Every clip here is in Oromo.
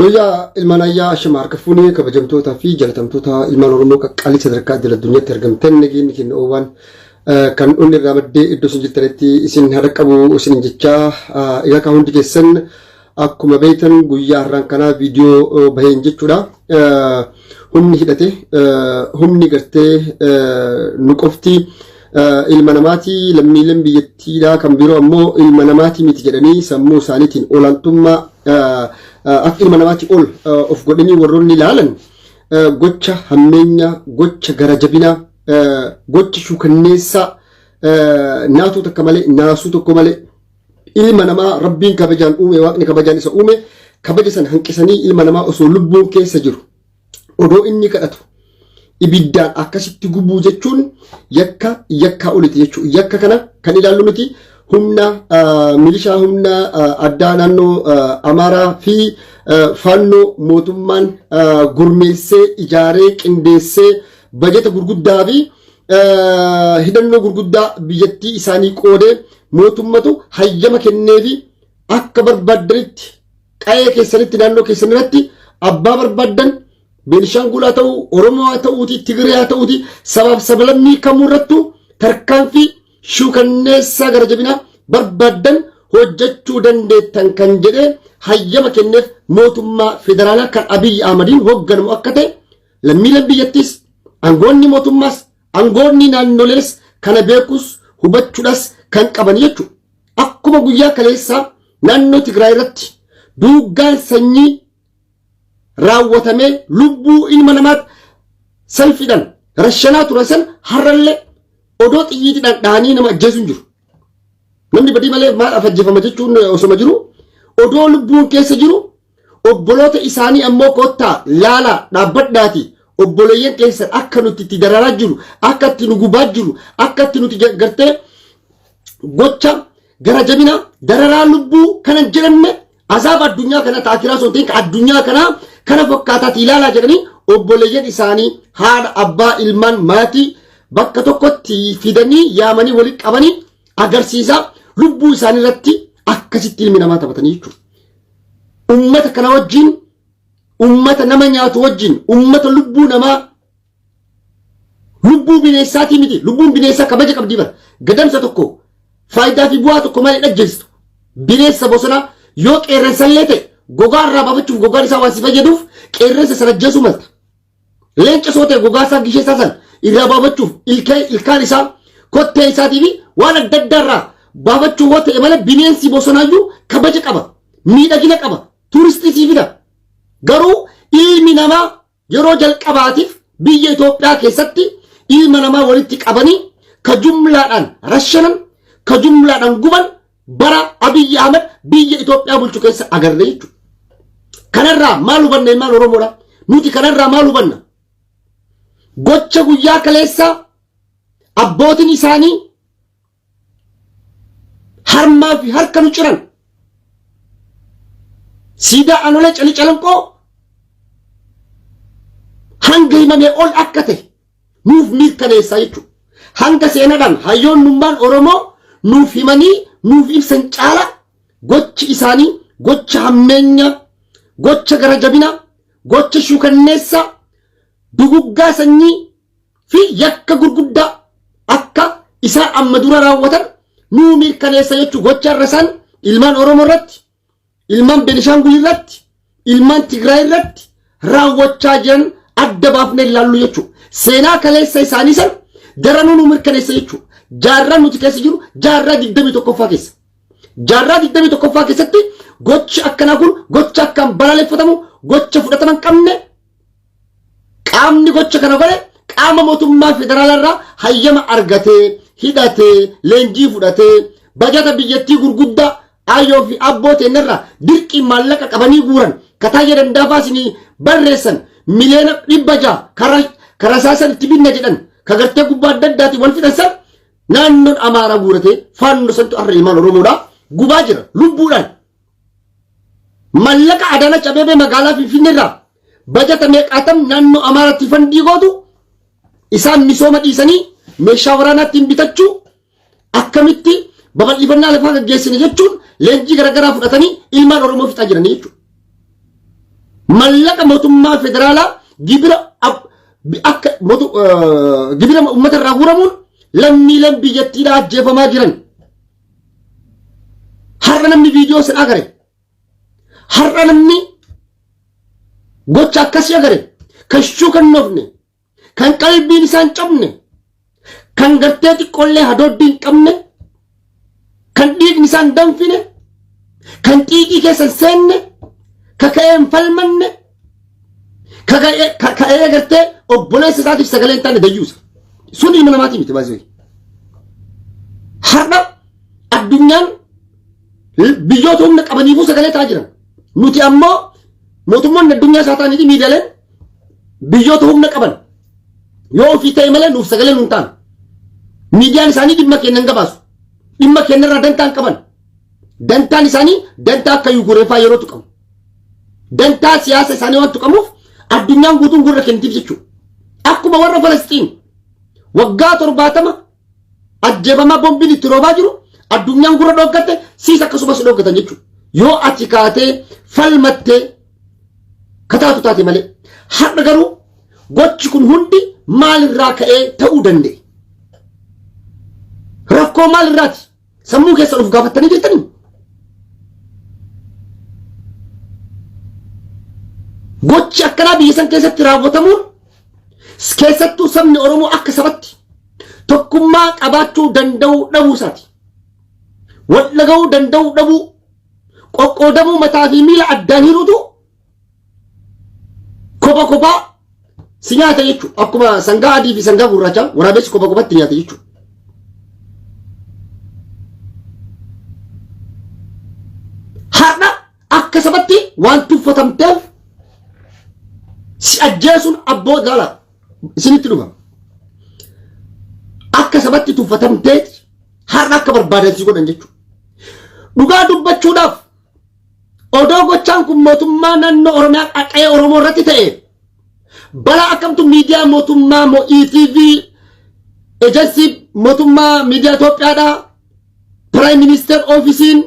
Yooyyaa ilmaan ayyaa ashama harka fuunee kabajamtootaa fi jalatamtoota ilmaan Oromoo qaqqaalii sadarkaa idil addunyaatti argamtan nageenyi keenya oowwaan kan onni irraa maddee iddoo isin jirtanitti isin haa dhaqqabu isin jechaa egaa kan hundi keessan akkuma beektan guyyaa har'aan kanaa viidiyoo baheen jechuudha. Humni hidhate humni gartee nu qofti ilma namaati lammiileen biyyattiidhaa kan biroo ammoo ilma namaati miti jedhanii sammuu isaaniitiin olaantummaa akka ilma namaati ol of godhanii warroonni ilaalan gocha hammeenya gocha gara jabinaa gocha shuukanneessaa naatuu takka malee naasuu tokko malee ilma namaa rabbiin kabajaan uume waaqni kabajaan isa uume kabaja san hanqisanii ilma namaa osoo lubbuun keessa jiru odoo inni kadhatu ibiddaan akkasitti gubuu jechuun yakka yakkaa oliti jechuudha. Yakka kana kan ilaallu nuti humna milishaa humna addaa naannoo Amaaraa fi faannoo mootummaan gurmeessee ijaaree qindeessee bajeta gurguddaa fi hidhannoo gurguddaa biyyattii isaanii qoodee mootummatu hayyama kenneefi akka barbaaddanitti qa'ee keessanitti naannoo keessan irratti abbaa barbaaddan Beenishaangul haa ta'u Oromoo haa ta'uuti Tigree haa ta'uuti sabaaf sablammii kamuu irrattu tarkaanfii shuukanneessaa gara jabinaa barbaaddan hojjechuu dandeettan kan jedhee hayyama kenneef mootummaa federaalaa kan Abiyyi Ahmadiin hoogganamu akka ta'e lammiileen biyyattiis aangoonni mootummaas aangoonni naannolees kana beekus hubachuudhas kan qaban jechuudha. Akkuma guyyaa kaleessaa naannoo Tigraay irratti duuggaan sanyii raawwatamee lubbuu ilma namaatti salfiidhaan rashanaa turan san har'allee odoo xiyyiitiidhaan dhahanii nama ajjeesu hin jiru. Namni badii malee maal ajjeefama jechuun osoma jiru odoo lubbuun keessa jiru obboloota isaanii ammoo kottaa laalaa dhaabbadhaati obboleeyyan keessan akka nuti itti dararaa jiru akka itti nu gubaa jiru akka itti nuti gartee gocha gara jabina dararaa lubbuu kana hin jedhamne azaaba addunyaa kana taakiraa osoo hin ta'in addunyaa kanaa kana fakkaataati ilaalaa jedhanii obboleeyyan isaanii haadha abbaa ilmaan maatii bakka tokkotti fidanii yaamanii walitti qabanii agarsiisaa lubbuu isaanii irratti akkasitti ilmi namaa taphatanii jechuudha. Ummata kana wajjin ummata nama nyaatu wajjin ummata lubbuu namaa lubbuu bineensaatii miti lubbuun bineensaa kabaja qabdii bara gadamsa tokko faayidaa fi bu'aa tokko malee dhajjeessitu bineensa bosonaa yoo qeerransallee ta'e gogaa irraa baafachuuf gogaan isaa waan si fayyaduuf qeerransa sana ajjeesuu malta. Leenca soo ta'e gogaa isaa gishee isaa san irraa baafachuuf ilkaan isaa kottee isaatii fi waan adda addaa irraa baafachuu yoo ta'e malee bineensi bosonaayyuu kabaja qaba miidhagina qaba tuuristii sii fida. Garuu ilmi namaa yeroo jalqabaatiif biyya Itoophiyaa keessatti ilma namaa walitti qabanii ka jumlaadhaan rashanan ka jumlaadhaan guban bara Abiyyi Ahmad biyya Itoophiyaa bulchu keessa agarre jechuudha. Kanarraa maal hubanna ilmaan Oromoodha? Nuti kanarraa maal hubanna? Gocha guyyaa kaleessaa abbootiin isaanii harmaa fi harka nu ciran siidaa Anolee Calii Calanqoo hanga himamee ol akka ta'e nuuf mirkaneessaa jechuudha. Hanga seenaadhaan hayyoonnummaan Oromoo nuuf himanii nuuf ibsan caala gochi isaanii gocha hammeenya, gocha gara jabina, gocha shuukanneessaa, duguggaa sanyii fi yakka gurguddaa akka isaan amma dura raawwatan nuu mirkaneessa jechuudha. Gocha irra isaan ilmaan Oromoo irratti ilmaan Benishaangul irratti, ilmaan Tigraay irratti raawwachaa jiran adda baafnee ilaallu jechuudha. Seenaa kaleessa isaanii san daranuu nu mirkaneessa jechuudha. Jaarraan nuti keessa jiru jaarraa 21ffaa keessa. Jaarraa 21ffaa keessatti gochi akkanaa kun gocha akkaan balaaleffatamu gocha fudhatama hin qabne qaamni gocha kana godhe qaama mootummaa federaalaa irraa hayyama argatee hidhatee leenjii fudhatee bajata biyyattii gurguddaa ayyoo fi abboo teennarraa dirqiin maallaqa qabanii guuran kataayya dandaafaa isinii barreessan miliyoona 600 karaa saasan itti binna jedhan ka gartee gubbaa adda addaatiin wal fixan san naannoon Amaaraa guuratee faannoo santu har'a ilmaan Oromoodhaa gubaa jira lubbuudhaan. Mallaqa Adaanach Abeebee magaalaa Finfinnee irraa bajata meeqaatam naannoo Amaaraatti fandii gootu isaan misooma dhiisanii meeshaa waraanaa ittiin bitachuu akkamitti babal'ifannaa lafaa gaggeessine jechuun leenjii garaagaraa fudhatanii ilmaan Oromoo fixaa jiranii jechuudha. Mallaqa mootummaa federaalaa gibira akka gibira uummata irraa guuramuun lammiileen biyyattiidhaa ajjeefamaa jiran. Har'a namni viidiyoo san agare. Har'a namni gocha akkasii agare kan shuukannoofne, kan qalbiin isaan cabne, kan gartee xiqqoollee hadooddii hin qabne, kan dhiigni isaan danfine, kan xiiqii keessa hin seenne, ka ka'ee hin falmanne, ka ka'ee gartee obboleessa isaatiif sagalee hin taane dayyuusa. Sun ilma namaatii miti baay'ee. Har'a addunyaan biyyoota humna qabaniifuu sagalee ta'aa jiran. Nuti ammoo mootummoonni addunyaa isaa ta'anii fi miidiyaaleen biyyoota humna qaban yoo ofii ta'e malee nuuf sagalee nuun ta'an. Miidiyaan isaanii dhimma keenya hin gabaasu. Dhimma keenya irraa dantaa hin qaban. Dantaan isaanii dantaa akka Yukureefaa yeroo tuqamu. Dantaa siyaasa isaanii waan tuqamuuf addunyaan guutuun gurra kennitiif jechuudha. Akkuma warra Falasxiin waggaa 70 ajjeefamaa bombiin itti roobaa jiru addunyaan gurra dhooggatte, siis akkasumas dhooggatan jechuudha. Yoo ati kaatee falmattee kataatu taate malee. Har'a garuu gochi kun hundi maalirraa ka'ee ta'uu danda'e? Rakkoo maalirraati? Sammuu keessa of gaafattanii jirtanii? Gochi akkanaa biyya san keessatti raawwatamuun, keessattuu sabni Oromoo akka sabatti tokkummaa qabaachuu danda'uu dhabuu isaati. Wal dhaga'uu danda'uu dhabuu, qoqqoodamuu, mataa fi miila addaan hiruutu kopha kophaa si nyaata jechuudha. Akkuma sangaa adii fi sangaa gurraachaa waraabessi kopha kophatti nyaata jechuudha. Har'a akka sabatti waan tuffatamteef si ajjeesuun abboo laala isinitti dhufa. Akka sabatti tuffatamteet har'a akka barbaadan si godhan jechuudha. Dhugaa dubbachuudhaaf, odoo gochaan kun mootummaa naannoo Oromiyaa qaqee Oromoo irratti ta'e, balaa akkamtu miidiyaa mootummaa moo ETV, ejensii mootummaa miidiyaa Itoophiyaadhaa, Prime Minister Officeiin,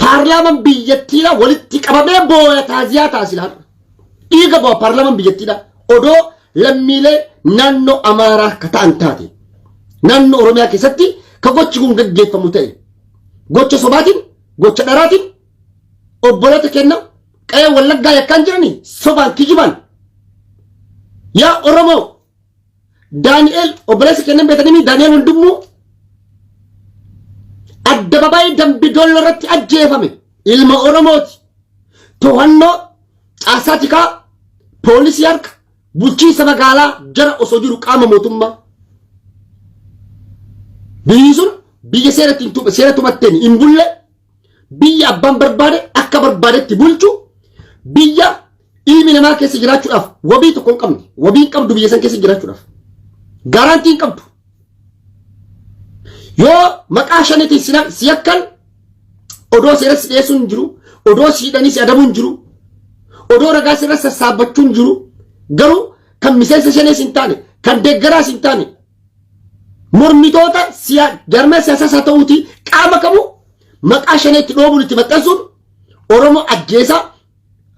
paarlaamaan biyyattiidha walitti qabamee booya, taaziyaa taasisa. Dhiiga bo'a paarlaamaan biyyattiidha. Odoo lammiilee naannoo Amaaraa ka ta'an taate, naannoo Oromiyaa keessatti ka gochi kun gaggeeffamu ta'e, gocha sobaatiin, gocha dharaatiin obboloota kenna qe'ee Wallaggaa yakkaan jiranii sobaan kijibaan. Yaa Oromoo, Daani'el obboleessa kennan beekanii, Daani'el Wandimmoo addababaayii Dambi Dolloo irratti ajjeefame, ilma Oromooti. To'annoo caasaa tikaa poolisii harka bulchiinsa magaalaa jara osoo jiru, qaama mootummaa. Biyyi sun biyya seera ittiin seera tumatteen hin bulle, biyya abbaan barbaade akka barbaadetti bulchu, biyya ilmi namaa keessa jiraachuudhaaf wabii tokko hin qabne, wabii hin qabdu. Biyya san keessa jiraachuudhaaf guarantee hin qabdu. Yoo maqaa shaniitiin si yakkan, odoo seera si dhiyeessuun hin jiru, odoo si hidhanii si adabuun hin jiru, odoo ragaa sirra sassaabbachuun hin jiru. Garuu kan miseensa shanees hin taane, kan deeggaraas hin taane, mormitoota jarmee siyaasaas haa ta'uuti qaama kamuu maqaa shaneetti dhoobuun itti maxxansuun Oromoo ajjeesaa,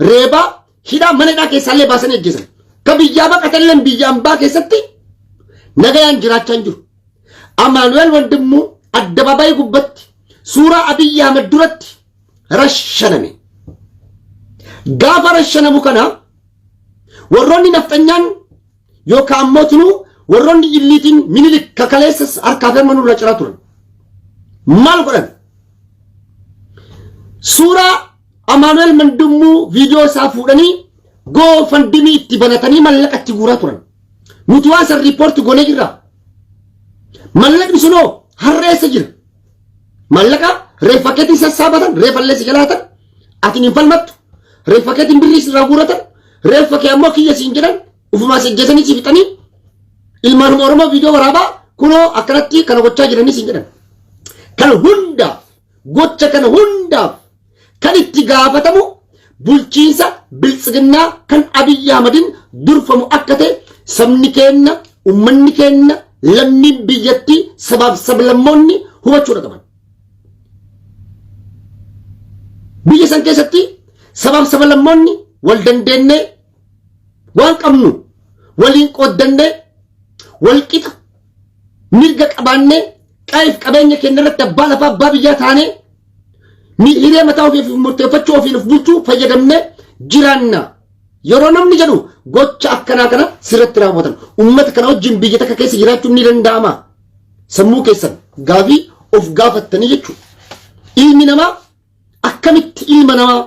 reebaa, hidhaa, mana hidhaa keessaallee baasanii ajjeesan. Ka biyyaa baqatallee biyya ambaa keessatti nagayaan jiraachaa hin jiru. Amaanu'eel Wandimmuu addabaabaayii gubbatti suuraa Abiyyi Ahmed duratti rashaname. Gaafa rashanamu kana warroonni nafxanyaan yookaan ammoo tunuu warroonni illiitiin Minilik kakaleessa harkaa fi harma nurra ciraa turan. Maal godhan? Suuraa Amaanu'eel Wandimmuu viidiyoo isaa fuudhanii GoFundMe itti banatanii mallaqa itti guuraa turan. Nuti waan san report goonee jirra. Mallaqni sunoo har'a eessa jira? Mallaqa reeffa keetiin sassaabatan, reeffallee si jalaatan, ati hin falmattu, reeffa keetiin birrii sirraa guuratan, reeffa kee ammoo kiyya siin jedhan, ufumaa si ajjeesanii si fixanii ilmaanuma Oromoo viidiyoo waraabaa kunoo akkanatti kana gochaa jiranii siin jedhan. Kana hundaaf, gocha kana hundaaf kan itti gaafatamu bulchiinsa biltsiginnaa kan Abiyyi Ahmadiin durfamu akka ta'e sabni keenya, uummanni keenya, lammiin biyyattii, sabaaf sablammoonni hubachuudha qaban. Biyya san keessatti sabaaf sablammoonni wal dandeennee waan qabnu waliin qooddannee wal qixa mirga qabaannee qaayif qabeenya keenya irratti abbaa lafaa abbaa biyyaa taanee ni hiree mataa ofiif murteeffachuu ofiin of bulchuu fayyadamnee jiraanna. Yeroo namni jedhu gocha akkanaa kana sirratti raawwatan. Uummata kana wajjin biyya takka keessa jiraachuun ni danda'ama. Sammuu keessan gaafii of gaafattanii jechuudha. Ilmi namaa akkamitti ilma namaa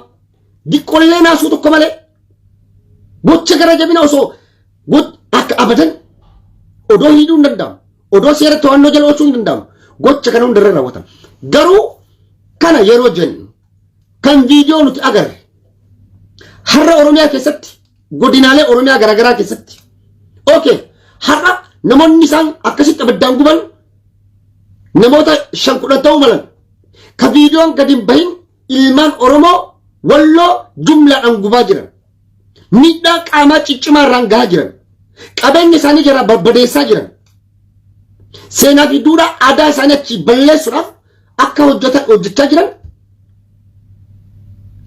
diqqollee naasuu tokko malee gocha gara jabina osoo akka abadan odoo hiidhuu hin danda'amu. Odoo seera to'annoo jala oolchuu hin danda'amu. Gocha kana hundarra raawwatan. Garuu kana yeroo jennu kan viidiyoo nuti agarre har'a Oromiyaa keessatti godinaalee Oromiyaa garaagaraa keessatti okay har'a namoonni isaan akkasitti abiddaan guban namoota 5-10 ta'uu malan ka viidiyoon gadi hin bahin ilmaan Oromoo Walloo jumlaadhaan gubaa jiran miidhaa qaamaa ciccimaa irraan gahaa jiran qabeenya isaanii jalaa barbadeessaa jiran seenaa fi duudhaa aadaa isaanii achi balleessuudhaaf akka hojjetan hojjechaa jiran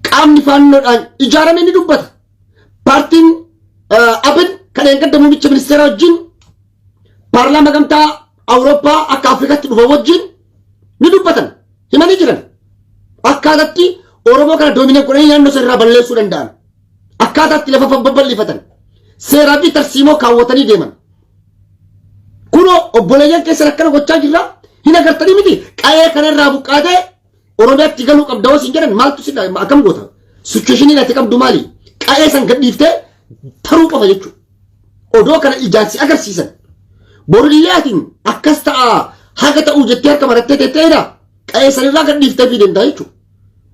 qaamni faannoodhaan ijaarame ni dubbata. Paartiin Abin kan eeggadda muummicha ministeeraa wajjin paarlaama gamtaa Awurooppaa akka Afrikaatti dhufa wajjin ni dubbatan himanii jiran. Akkaataatti Oromoo kana doominee godhanii naannoo sana irraa balleessuu danda'an. Akkaataatti lafa babal'ifatan. Seeraa fi tarsiimoo kaawwatanii deeman. Kunoo obboleeyyan keessan akkana gochaa jirra hin agartanii miti qa'ee kanarraa buqqaatee Oromiyaatti galuu qabda hoo siin jedhan maaltu si akkam goota? Situation ati qabdu maali? Qa'ee san gadhiiftee taruu qofa jechuudha. Odoo kana ijaan si agarsiisan. Borillee atiin akkas ta'a haga ta'uu jettee harka marattee teetteedha. Qa'ee sanirraa gadhiiftee fi deemtaa jechuudha.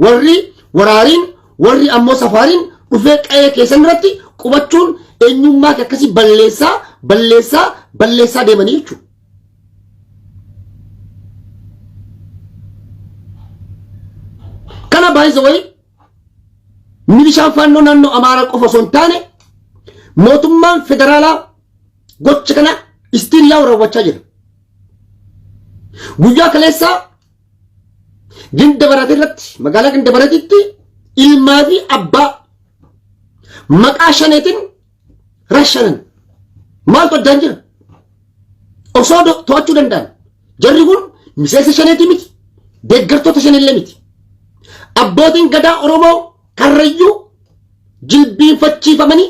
Warri waraariin warri ammoo safaariin dhufee qa'ee keessan irratti qubachuun eenyummaa kee akkasii balleessaa balleessaa balleessaa deemanii jechuudha. Kana by the way milishaan faannoo naannoo Amaaraa qofa osoo hin taane mootummaan federaalaa gocha kana istiin yaa'u raawwachaa jira. Guyyaa kaleessaa Ginda Baratee irratti magaalaa Ginda Barateetti ilmaa fi abbaa maqaa shaneetiin rashanan maaltu addaan jira? Osoo to'achuu danda'an jarri kun miseensa shaneetii miti deeggartoota shaneellee miti. Abbootiin gadaa Oromoo Karrayyuu jilbiinfachiifamanii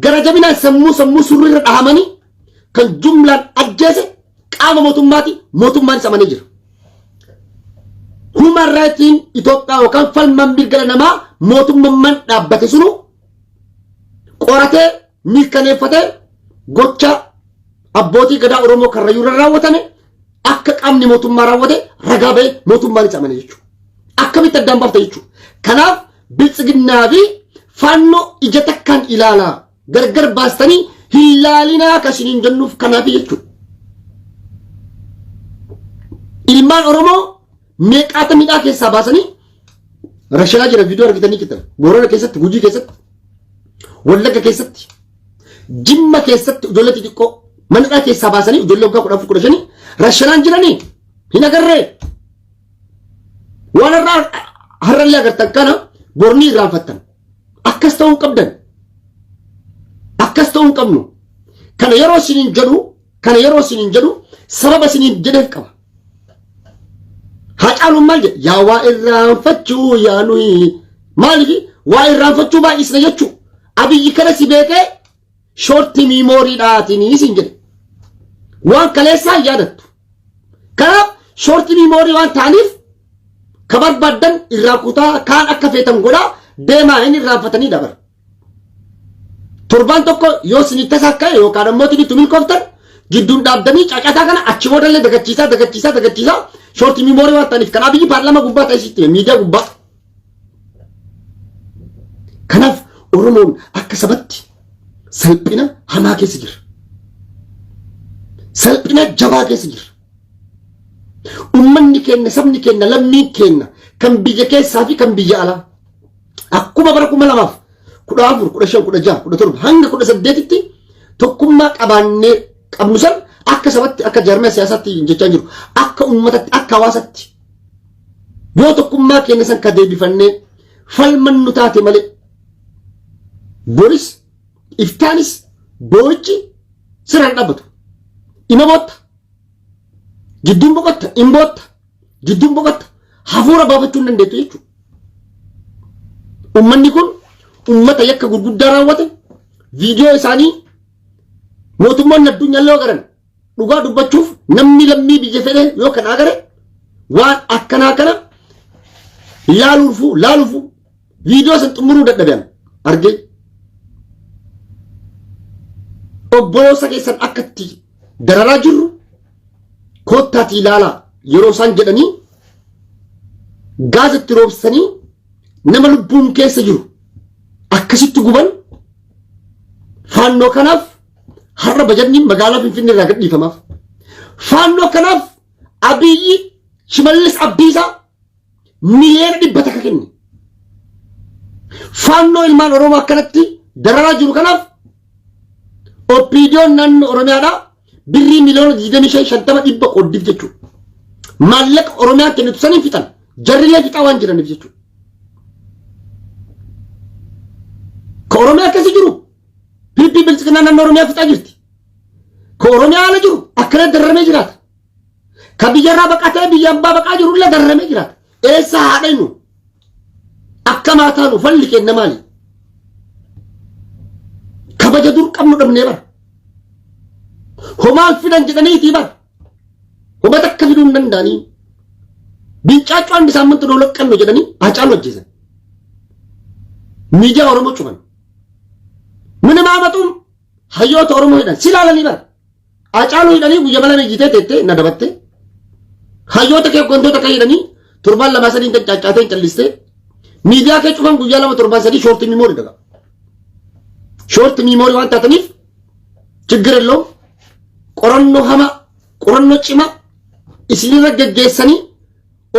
gara jabinaan sammuu sammuu surriirra dhahamanii kan jumlaan ajjeese qaama mootummaati mootummaan isa amanee jira. Human rightiin Itoophiyaa yookaan falmaan mirga namaa mootummaan dhaabbate sunu qoratee mirkaneeffatee gocha abbootii gadaa Oromoo Karrayyuu irra raawwatame akka qaamni mootummaa raawwate ragaa ba'e mootummaan isa amane jechuudha. Akkamitti addaan baafta jechuudha. Kanaaf biltsiginnaa fi faannoo ija takkaan ilaalaa gargar baastanii hin laalinaa kan isiniin jennuuf kanaaf jechuudha. Ilmaan Oromoo meeqaata midhaa keessaa baasanii rashanaa jira viidiyoo argitanii jirtan. Boorana keessatti, Gujii keessatti, Wallagga keessatti, Jimma keessatti ijoollee xixiqqoo manadhaa keessaa baasanii ijoollee waggaa 14 15 rashanaan jiranii hin agarree. Waan har'aa har'allee agartan kana bornii irraanfattan. Akkas ta'uu hin qabdan. Akkas ta'uu hin qabnu. Kana yeroo isiniin jedhu kana yeroo isiniin jedhu sababa isiniin jedheef qaba. Haacaaluun maal jedhe? Yaa waa irraanfachuu yaa nuyi. Maaliif waa irraanfachuu baay'isna jechuu. Abiyyi kana si beekee short memorydhaatiin isin jedhe. Waan kaleessaa hin yaadattu. Kanaaf short memory waan ta'aniif ka barbaaddan irraa kutaa kaan akka feetan godhaa deemaa hin irraanfatanii dabar. Torbaan tokko yoo isin tasa ka'e yookaan ammoo itti milkooftan jidduun dhaabdanii cacataa kana achi boodallee dagachiisaa dagachiisaa dagachiisaa short memory waan ta'aniif kan Abiyyi paarlaamaa gubbaa ta'e sitti miidiyaa gubbaa. Kanaaf Oromoon akka sabatti salphina hamaa keessa jira. Salphina jabaa keessa jira. Uummanni keenya, sabni keenya, lammiin keenya kan biyya keessaa fi kan biyya alaa akkuma bara 2014, 15, 16, 17 hanga 18tti tokkummaa qabaannee qabnu san akka sabatti, akka jaarmaya siyaasaatti jechaa jiru, akka uummatatti, akka hawaasatti yoo tokkummaa keenya san ka deebifannee falmannu taate malee Boris iftaanis boo'ichi sirraan dhaabbatu. Ima bootta. Jidduun boqotta. In bootta. Jidduun boqotta. Hafuura baafachuu hin dandeettu jechuudha. Uummanni kun uummata yakka gurguddaa raawwate viidiyoo isaanii mootummoonni addunyaa illee agaran dhugaa dubbachuuf namni lammii biyya fedhe yoo kan agare waan akkanaa kana laaluufu laaluufu viidiyoo san xumuruu dadhabean argee obboloota keessan akka itti dararaa jirru koottaatii ilaalaa yeroo isaan jedhanii gaaza itti roobsanii nama lubbuun keessa jiru akkasitti guban faannoo kanaaf har'a bajanni magaalaa Finfinnee irraa gadhiifamaaf. Faannoo kanaaf Abiyyi Shimallis Abdiisaa 100,000,000 kenne. Faannoo ilmaan Oromoo akkanatti dararaa jiru kanaaf OPDOn naannoo Oromiyaadhaa birrii 25,000,000 50 100 qooddiif jechuudha. Maallaqa Oromiyaan kennitu saniin fixan jarrilee fixaa waan jiraniif jechuudha. Ka Oromiyaa keessa jiru PP biltsiginnaa naannoo Oromiyaa fixaa jirti. Ka Oromiyaa ala jiru akkana dararamee jiraata. Ka biyyarraa baqatee biyya ambaa baqaa jiru illee dararamee jiraata. Eessa haa dhaynu? Akka maataa nu falli kenna maali? Kabaja dur qabnu dhabnee bara. Homaan fidan jedhaniitii bara. Homa takka fiduu hin danda'anii. Bincaaccuu andi saammantu dhoolaqqannu jedhanii Haacaaluu ajjeesan. Miidiyaa Oromoo cufan. Minima amaxuun hayyoota Oromoo hidhan. Si ilaalanii bara. Haacaaluu hidhanii guyyaa mala ejjitee teettee na dabattee. Hayyoota kee hooggantoota kee hidhanii torbaan lamaa sadiin caaccaatee hin callistee. Miidiyaa kee cufan guyyaa lama torbaan sadii shoortii miimoorii dhaga. Shoortii miimoorii waan taataniif ችግር የለውም። Qorannoo hamaa qorannoo cimaa isinirra geggeessanii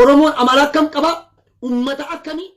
Oromoon amala akkam qabaa ummata akkamii